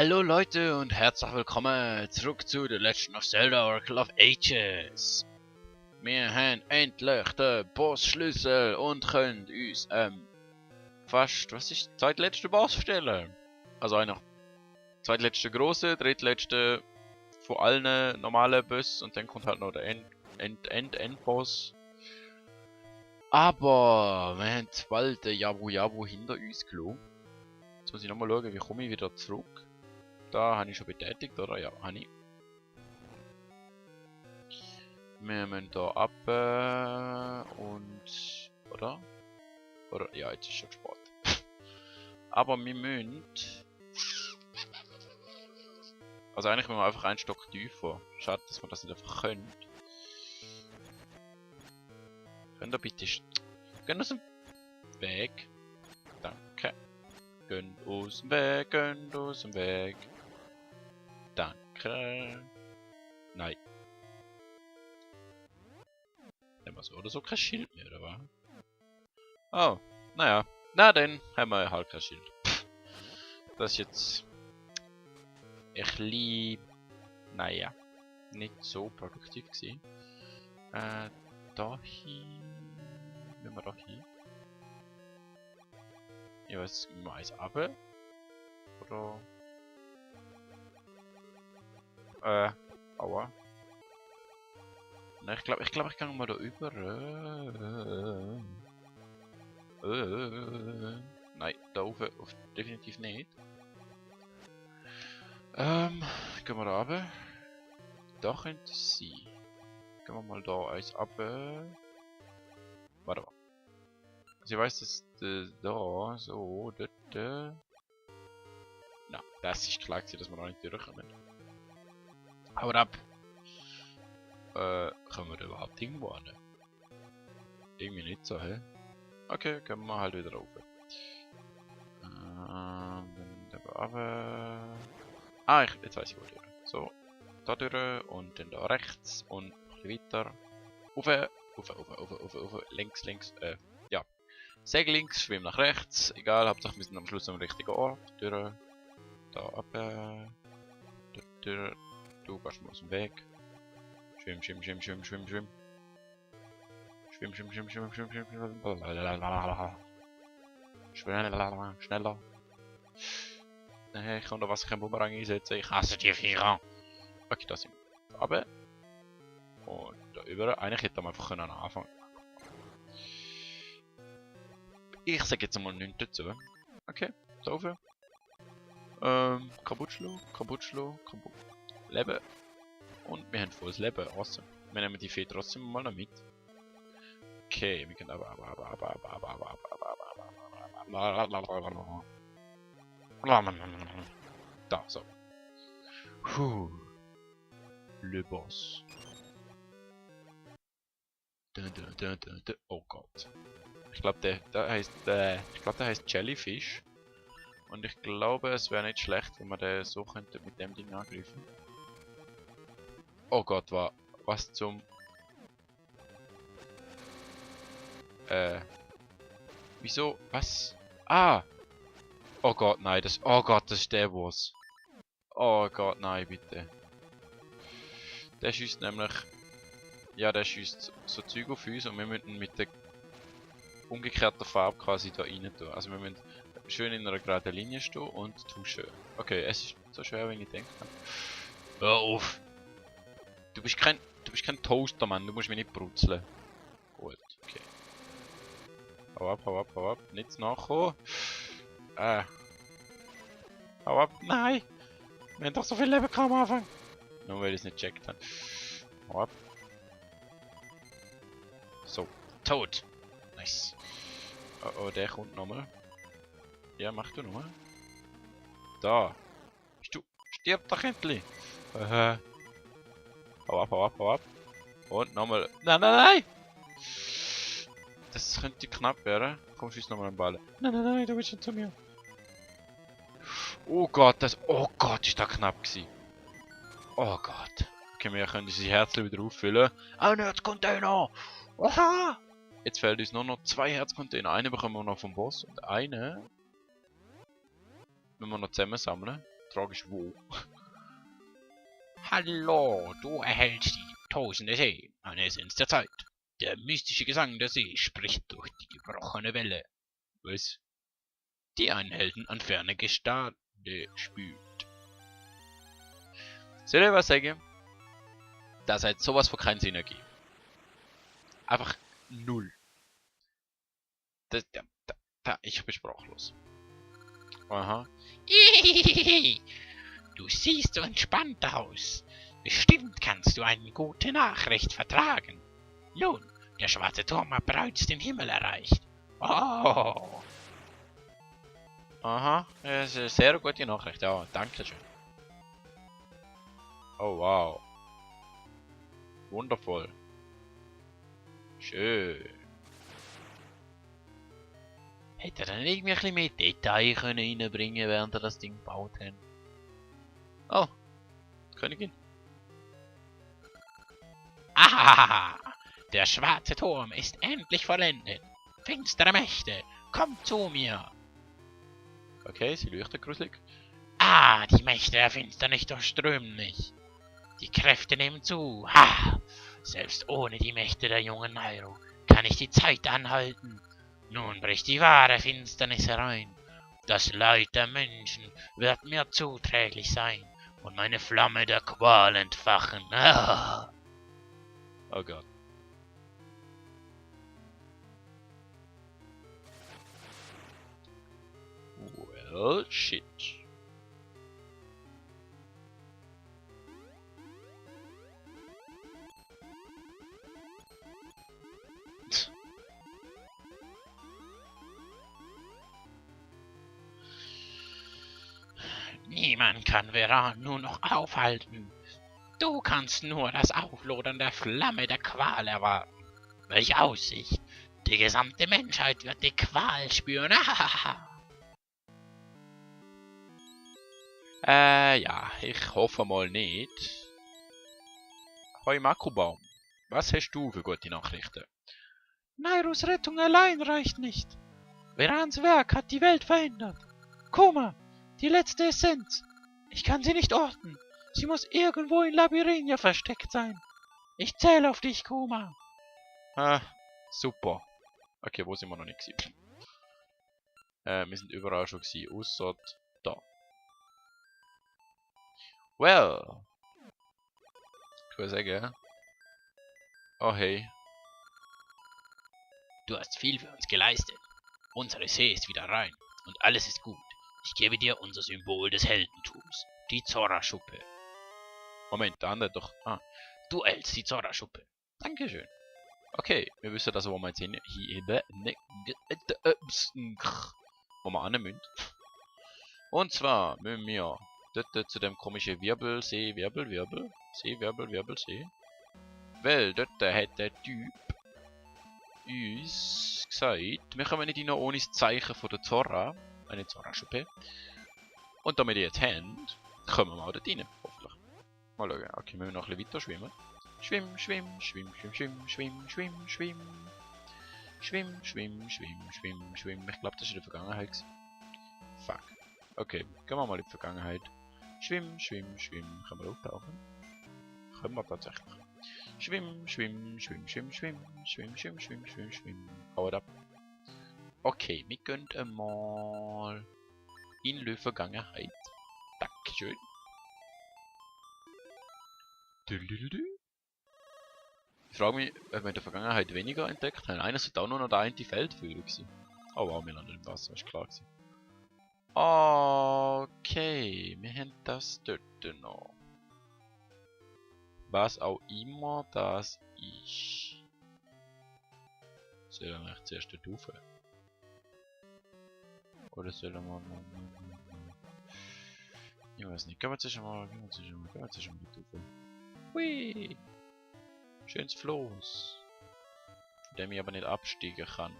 Hallo Leute und herzlich willkommen zurück zu The Legend of Zelda Oracle of Ages. Wir haben endlich den Bossschlüssel und können uns fast, was ist, zweitletzte Boss stellen. Also einer zweitletzte große, drittletzte von allen normalen Boss und dann kommt halt noch der Endboss. Aber wir haben bald den Jabu hinter uns gelassen. Jetzt muss ich nochmal schauen, wie komme ich wieder zurück. Da habe ich schon betätigt, oder? Ja, habe ich. Wir müssen da ab und... Oder? Oder? Ja, jetzt ist schon spät. Aber wir müssen... Also eigentlich müssen wir einfach einen Stock tiefer. Schade, dass wir das nicht einfach können. Könnt ihr bitte... Gehen aus dem Weg. Danke. Gehen aus dem Weg, gehen aus dem Weg. Danke. Nein. Haben wir so oder so kein Schild mehr, oder was? Oh, naja. Na dann haben wir halt kein Schild. Pff, das ist jetzt... Ich lieb... Naja. Nicht so produktiv gewesen. Da hin... Wenn wir da hin? Ich weiß, müssen wir eins runter? Oder... aua. Nein, ich glaube, ich kann mal da über. Nein, da oben definitiv nicht. Gehen wir da runter. Da könnte es sein. Gehen wir mal da eins runter. Warte mal. Also ich weiß, dass da, so, dort. Na, das ist klar gewesen, dass wir noch nicht durchkommen. Haut ab! Können wir da überhaupt irgendwo hin? Irgendwie nicht so, hä? Okay, können wir halt wieder rauf. Dann da runter. Ah, jetzt weiß ich wo durch. So, da durch und dann da rechts und ein bisschen weiter. Rauf, links, ja. Segel links, schwimm nach rechts, egal, Hauptsache wir sind am Schluss am richtigen Ort. Durch, da runter. Durch, du gehst mal aus dem Weg. Schwimm. Schwimm. Schneller. Ich kann da was kein Bumerang einsetzen. Ich hasse die Viecher. Okay, da sind wir. Aber. Und da über. Eigentlich hätte man einfach können anfangen. Ich sag jetzt mal nichts dazu. Okay, da oben. Kaputt schlagen. Leben. Und wir haben volles Leben. Awesome. Wir nehmen die Fee trotzdem mal noch mit. Okay, wir können aber. Da, so. Le Boss. Oh Gott. Ich glaube, der heißt Jellyfish. Und ich glaube, es wäre nicht schlecht, wenn man den so könnte mit dem Ding angreifen. Oh Gott, was zum... Wieso? Was? Ah! Oh Gott, nein, das ist der Boss. Oh Gott, nein, bitte. Der schießt nämlich... Ja, der schießt so Zeug auf uns und wir müssen mit der umgekehrten Farbe quasi da rein tun. Also wir müssen schön in einer geraden Linie stehen und tuschen. Okay, es ist so schwer, wie ich denke. Hör auf! Du bist kein Toaster, Mann. Du musst mich nicht brutzeln. Gut, okay. Hau ab. Nichts nachkommen. Hau ab. Nein! Wir haben doch so viel Leben am Anfang. Nur weil ich es nicht gecheckt habe. Hau ab. So, tot. Nice. Oh, der kommt nochmal. Ja, mach du nochmal. Da. Stirb doch endlich. Hau ab. Und nochmal. Nein! Das könnte knapp werden. Komm, schieß nochmal einen Ball. Nein, du willst schon zu mir. Oh Gott, ist da knapp gewesen. Oh Gott. Okay, wir können diese Herzen wieder auffüllen. Ein Herzcontainer! Oha! Jetzt fehlt uns nur noch 2 Herzcontainer. Einen bekommen wir noch vom Boss und einen müssen wir noch zusammen sammeln. Tragisch wo? Hallo, du erhältst die tosende See, eine Essenz der Zeit. Der mystische Gesang der See spricht durch die gebrochene Welle, Was? die einen Helden an ferne Gestade spült. Soll ich was sagen? Das hat sowas von keinen Sinn ergeben. Einfach null. Ich bin sprachlos. Aha. Du siehst so entspannt aus. Bestimmt kannst du eine gute Nachricht vertragen. Nun, der schwarze Turm hat bereits den Himmel erreicht. Oh, Aha, das ist eine sehr gute Nachricht. Ja, danke schön. Oh wow. Wundervoll. Schön. hätte er dann irgendwie ein bisschen mehr Detail können reinbringen, während er das Ding gebaut hat? Oh, Königin. Ah, der schwarze Turm ist endlich vollendet. Finstere Mächte, kommt zu mir. Okay, sie leuchtet gruselig. Ah, die Mächte der Finsternis durchströmen mich. Die Kräfte nehmen zu. Ha! Selbst ohne die Mächte der jungen Nairo kann ich die Zeit anhalten. Nun bricht die wahre Finsternis herein. Das Leid der Menschen wird mir zuträglich sein und meine Flamme der Qual entfachen. Ah! Oh Gott. Well, shit. Niemand kann Veran nur noch aufhalten. Du kannst nur das Auflodern der Flamme der Qual erwarten. Welche Aussicht! Die gesamte Menschheit wird die Qual spüren. Ja, ich hoffe mal nicht. Hoi Makubaum, was hast du für gute Nachrichten? Nairos Rettung allein reicht nicht. Verans Werk hat die Welt verändert. Koma, die letzte Essenz. Ich kann sie nicht orten. Sie muss irgendwo in Labyrinthia versteckt sein. Ich zähle auf dich, Koma. Ah, super. Okay, wo sind wir noch nicht gewesen? Wir sind überall schon gewesen, außer da. Well. Ich würde sagen. Oh hey. Du hast viel für uns geleistet. Unsere See ist wieder rein und alles ist gut. Ich gebe dir unser Symbol des Heldentums, die Zora-Schuppe. Moment, der andere doch. Ah, Du erhältst die Zora-Schuppe. Dankeschön. Okay, wir wissen das, wo wir jetzt hin. Wo wir hin müssen. Und zwar müssen wir dort zu dem komischen Wirbelsee, See. Weil dort hat der Typ uns gesagt, wir kommen nicht rein ohne das Zeichen von der Zora, eine Zora-Schuppe. Und damit wir jetzt haben, kommen wir auch dort rein, hoffentlich. Mal schauen, okay, wir müssen noch ein bisschen weiter schwimmen. Schwimm. Ich glaube, das ist in der Vergangenheit gewesen. Fuck. Okay, gehen wir mal in die Vergangenheit. Schwimm. Können wir auftauchen? Können wir tatsächlich. Schwimm. Hau ab. Okay, wir gehen einmal in die Vergangenheit. Dankeschön. Ich frage mich, ob wir in der Vergangenheit weniger entdeckt haben. Einer sollte auch nur noch der eine Feldführer gewesen. Oh wow, wir landen im Wasser, ist klar gewesen. Okay, wir haben das dort noch. Was auch immer das ist. Sollen wir zuerst dort rauf? Oder sollen wir noch... Ich weiß nicht, gehen wir zuerst mal dort rauf. Hui! Schönes Floß. Von dem ich aber nicht absteigen kann.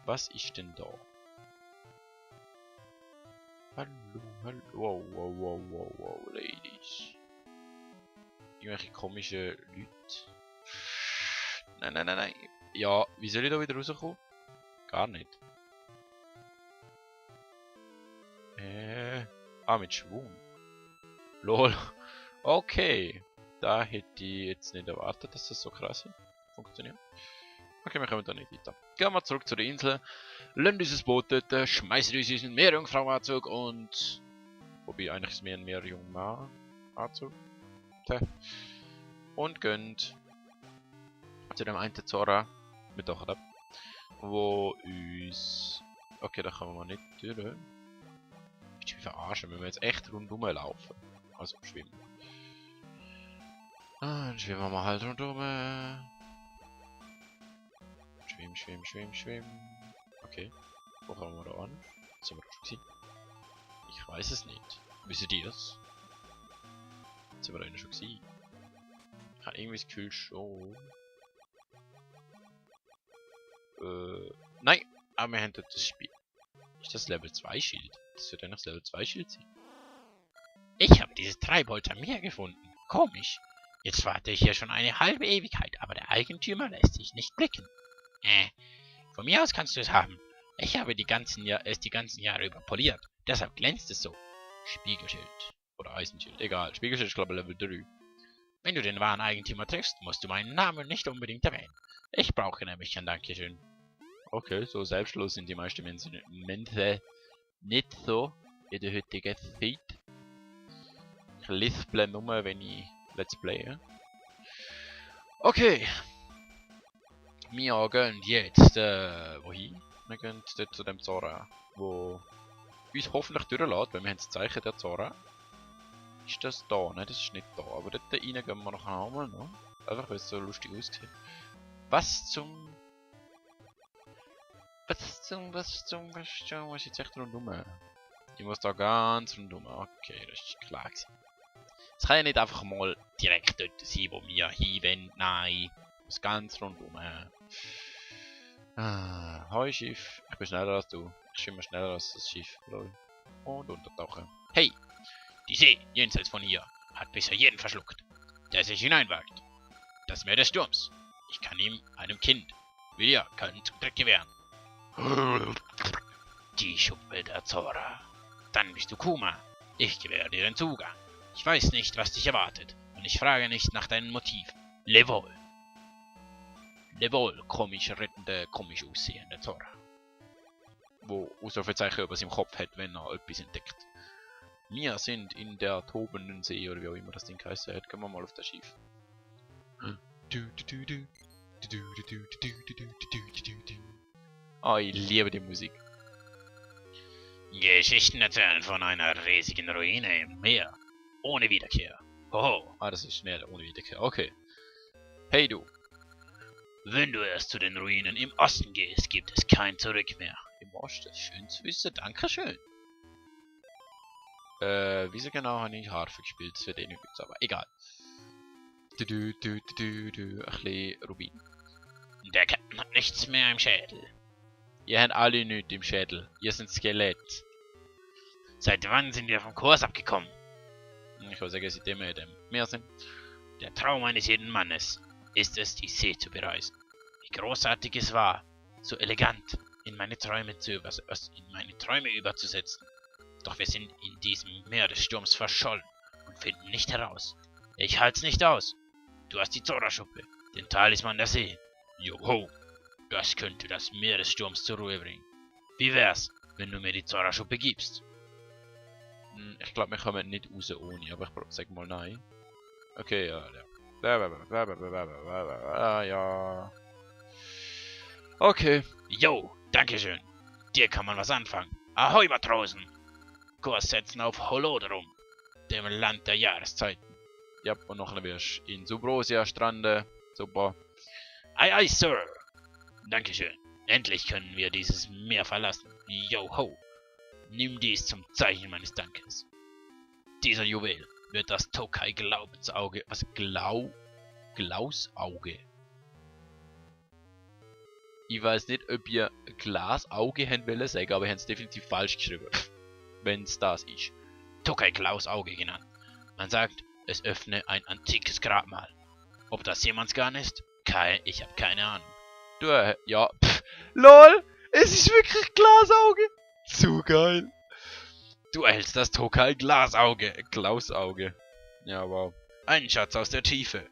Was ist denn da? Hallo. Wow, Ladies. Irgendwelche komische Leute. Nein. Ja, wie soll ich da wieder rauskommen? Gar nicht. Ah, mit Schwung. Lol. Okay. Da hätte ich jetzt nicht erwartet, dass das so krass funktioniert. Okay, wir kommen da nicht weiter. Gehen wir zurück zu der Insel. Lassen dieses Boot dort, schmeißen uns unseren Meerjungfrau-Anzug und... Wobei, eigentlich ist mehr ein Meerjungmann-Anzug. Und gehen zu dem einen Zora mit doch ab, wo uns... Okay, da können wir nicht durch. Ich will verarschen, wenn wir jetzt echt rundum laufen. Also schwimmen. Dann schwimmen wir halt rundum. Schwimmen. Okay. Wo kommen wir da an? Sind wir da schon gewesen? Ich weiß es nicht. Wisst ihr es? Sind wir da schon gewesen? Ich habe irgendwie das Gefühl schon. Nein! Aber wir haben dort das Spiel. Ist das Level 2 Schild? Das wird ja noch das Level 2 Schild sein. Ich habe dieses Treibholz am Meer gefunden. Komisch. Jetzt warte ich hier schon eine halbe Ewigkeit, aber der Eigentümer lässt sich nicht blicken. Von mir aus kannst du es haben. Ich habe es die ganzen Jahre über poliert. Deshalb glänzt es so. Spiegelschild. Oder Eisenschild. Egal. Spiegelschild ist glaube ich Level 3. Wenn du den wahren Eigentümer triffst, musst du meinen Namen nicht unbedingt erwähnen. Ich brauche nämlich ein Dankeschön. Okay, so selbstlos sind die meisten Menschen nicht so in der heutigen Zeit. Ich lispele nur, wenn ich Let's Playe. Okay. Wir gehen jetzt, wohin? Wir gehen dort zu dem Zora, wo uns hoffentlich durchlässt, weil wir haben das Zeichen der Zora. Ist das da? Nein, das ist nicht da, aber dort rein gehen wir noch einmal noch. Einfach weil es so lustig aussieht. Was ist jetzt echt rundum? Ich muss da ganz rundum. Okay, das ist klar gewesen. Es kann ja nicht einfach mal direkt dort sein, wo wir hinwollen. Nein, ich muss ganz rundum. Heuschiff. Ich bin schneller als du. Ich schwimme schneller als das Schiff. Und untertauchen. Hey! Die See, jenseits von hier, hat bisher jeden verschluckt, der sich hineinwagt. Das Meer des Sturms. Ich kann ihm, einem Kind, wie dir, keinen Zutritt gewähren. Die Schuppe der Zora. Dann bist du Kuma. Ich gewähre dir den Zugang. Ich weiß nicht, was dich erwartet, und ich frage nicht nach deinem Motiv. Levol. Levol, komisch rettende, komisch aussehende Zora. Wo Ausrufezeichen über seinem Kopf hat, wenn er etwas entdeckt. Wir sind in der tobenden See, oder wie auch immer das Ding heißt. Gehen wir mal auf das Schiff. Oh, ich liebe die Musik. Geschichten erzählen von einer riesigen Ruine im Meer. Ohne Wiederkehr. Hoho. Ah, das ist schnell, ohne Wiederkehr. Okay. Hey du. Wenn du erst zu den Ruinen im Osten gehst, gibt es kein Zurück mehr. Im Osten? Schön zu wissen, dankeschön. Wieso genau habe ich Harfe gespielt? Das wird eh nicht gut, aber egal. Ein bisschen Rubin. Der Captain hat nichts mehr im Schädel. Ihr habt alle nichts im Schädel. Ihr seid Skelett. Seit wann sind wir vom Kurs abgekommen? Ich würde sagen, seitdem wir in dem Meer sind. Der Traum eines jeden Mannes ist es, die See zu bereisen. Wie großartig es war, so elegant in meine Träume überzusetzen. Doch wir sind in diesem Meer des Sturms verschollen und finden nicht heraus. Ich halt's nicht aus. Du hast die Zora-Schuppe, den Talisman der See. Joho, das könnte das Meer des Sturms zur Ruhe bringen. Wie wär's, wenn du mir die Zora-Schuppe gibst? Ich glaube, wir kommen nicht raus ohne, aber ich sag mal nein. Okay, ja. Ja. Okay. Jo, dankeschön. Dir kann man was anfangen. Ahoi, Matrosen! Kurs setzen auf Holodrum, dem Land der Jahreszeiten. Ja, und noch wirst du in Subrosia stranden. Super. Ei, ei, Sir. Dankeschön. Endlich können wir dieses Meer verlassen. Yo-ho. Nimm dies zum Zeichen meines Dankes. Dieser Juwel wird das Tokai Glaubensauge... Was? Glausauge? Ich weiß nicht, ob ihr Glasauge haben wollen sagen, aber ihr habt es definitiv falsch geschrieben. Wenn es das ist. Tokai Glausauge genannt. Man sagt, es öffne ein antikes Grabmal. Ob das Seemannsgarn ist? Ich habe keine Ahnung. Du, ja, LOL! Es ist wirklich Glasauge! Zu geil! Du erhältst das Tokai Glasauge. Klausauge. Ja, wow. Ein Schatz aus der Tiefe.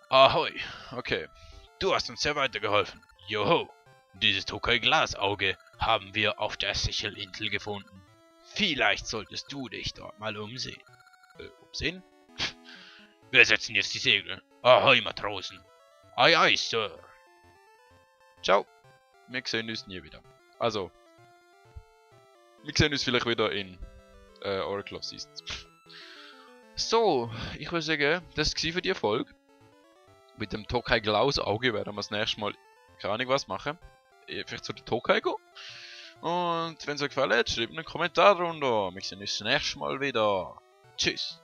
Ahoi. Okay. Du hast uns sehr weitergeholfen. Joho. Dieses Tokai Glasauge haben wir auf der Sichel-Insel gefunden. Vielleicht solltest du dich dort mal umsehen. Umsehen? Wir setzen jetzt die Segel. Ahoi, Matrosen. Ei, ei, Sir. Ciao. Wir sehen uns nie wieder. Also, wir sehen uns vielleicht wieder in Oracle of Seasons. So, ich würde sagen, das war für die Folge. Mit dem Tokai Glasauge werden wir das nächste Mal, keine Ahnung was machen. Vielleicht zu der Tokai gehen. Und wenn es euch gefallen hat, schreibt einen Kommentar drunter. Wir sehen uns das nächste Mal wieder. Tschüss.